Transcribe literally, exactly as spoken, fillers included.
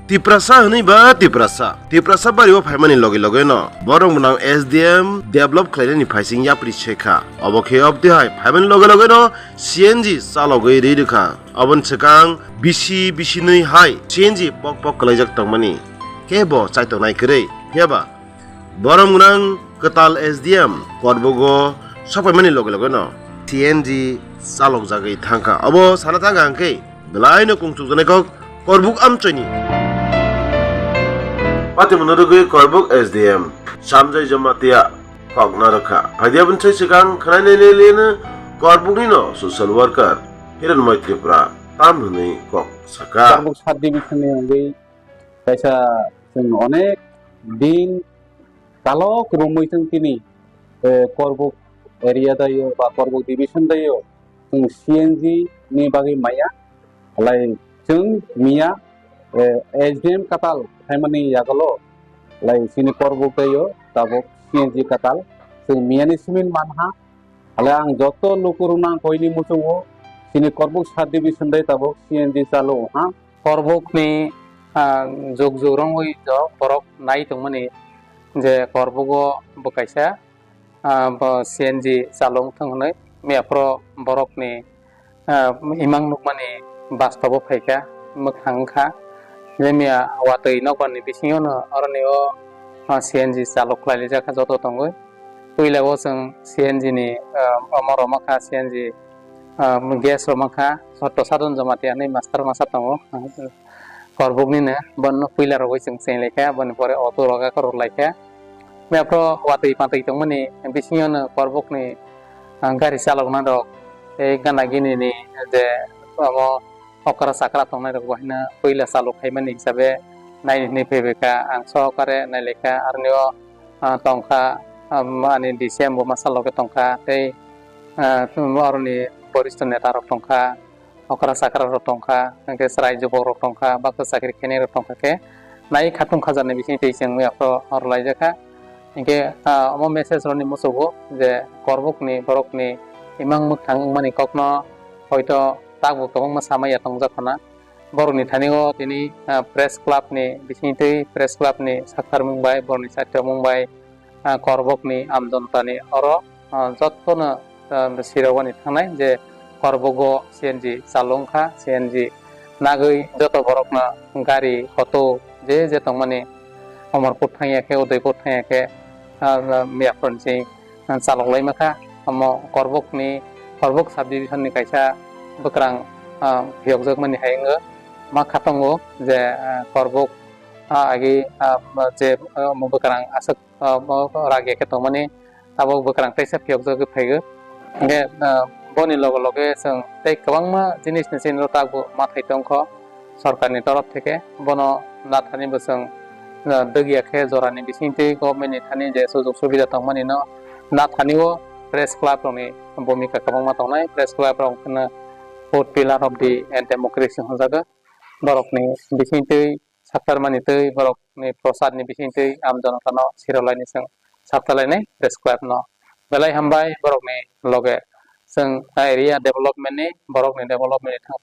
Tiprasa hwnwi ba Tiprasa. Tiprasa bari o phaimani loge loge no borok mwnang S D M develop khlainani phaising yapri sekha. Obo khe obtwi hai phaimani loge loge no C N G chalogwi rwi rwkha. Oboni swkang bisi bisinwi hai C N G pok pok kwlaijak tongmani kebo chaitongnai kwrwi. Phiyaba borok mwnang kwtal S D M Korbugo sokphaimani loge loge no C N G chalokjagwi thangkha. Obo sana thangkha hwnkhe belaino kungchukjaknai kok Korbuk amchoini. Patimono rwgwi Korbuk S D M Samjai Jamatia kok narwkha. Phaidi aboni sai swkang khwnainai leleno Korbuknino social worker Hiranmoi Tripura tam hwnwi kok sakha. Korbuk sub division ni wngwi kaisa chwng onek din kalok romwi chwng tini, eh, Korbuk area daio ba Korbuk division daio chwng C N G ni bagwi maya. Halai chwng miya, eh, S D M katal phaimani yagulo, halai chini Korbuk daio tabuk C N G katal chwng miyani simin manha. Halai ang joto lukurokno ang koini muchungo chini Korbuk sub division dai tabuk C N G chalo ha. Korbukni, ah, jug jug rongwi jo borok nai tongmani je Korbugo bo kaisa, ah, bo C N G chalung thung hwnwi miyaphoro borokni, ah, imang nukmani bastobo phaikha, mwkhang wngkha. Je miya watwi nokbarni bisingono oroni o, ah, C N G chaluk khlailijak kha joto tongwi. Puila o chwng C N G ni, ah, omo rwma kha C N G, ah, gas rwma kha, Sotto Sadhan Jamatia hinwi master masa tongo. Korbuknino, bono puila rogwi chwng cheng laikha, boni pore auto roga korok laikha. Mepro watwi patwi tongmani bisingono Korbukni, ah, gari chalokna rok tei gana gini ni je omo okra chakra tongnai rok bo haino puila chalok khaimani hisabe naini hinwi phaibaikha ang sohokare nailaikha aroni o, ah, tongkha, ah, ani D C M bo masa loge tongkha tei, ah, aroni boristo neta rok tongkha. Okra chakra rok tongkha, hwnkhe chwrai jubok rok tongkha, baksa chakri khainai rok tongkha khe nai khatung khajaknai bising twi chwng mui aphro rwlaijakha. Hwnkhe, ah, omo message rokni muchungo je Korbukni borokni imang mwkhang wngmani kokno hoito takbo kwbangma samaya tongjak khna. Borokni thani o tini, ah, press club ni bising twi press club ni sakharmung bai borokni saichomung bai, ah, Korbokni amjonotani oro, ah, jottono, ah, sirogani thangnai je Korbogo C N G chalung kha, C N G nagwi joto borokno gari, auto je je tongmani Amarpur thangya khe, Udaipur thangya khe, ah, miyaphurni, ah, chalok laima kha. Omo Korbokni, Korbok subdivision ni kaisa bwkrang, ah, phiyokjakmani hai wngo. Ma kha tongo je, ah, Korbok, ah, agi, ah, je, ah, omo bwkrang aswk ah, bo ragya khe tongmani tabuk bwkrang teisa phiyokjagwi phaigo. Hwnkhe, ah, boni loge loge chwng tei kwbangma jinisni chini rok tabuk mathai tongkho sorkarni torof theke. Bono nathani bo chwng, ah, dwgya khe jorani bisingtwi government ni thani je sujok subida tongmani no nathani o press club rokni bhumika kwbangma tongnai. Press club rok wngkha fourth pillar of the democracy hwnjago. Borokni bisingtwi saktarmani twi borokni prosad ni bisingtwi amjonotano sirolaini chwng saptalainai press club no. Belai hambai borokni loge chwng area development ni borokni development ni thang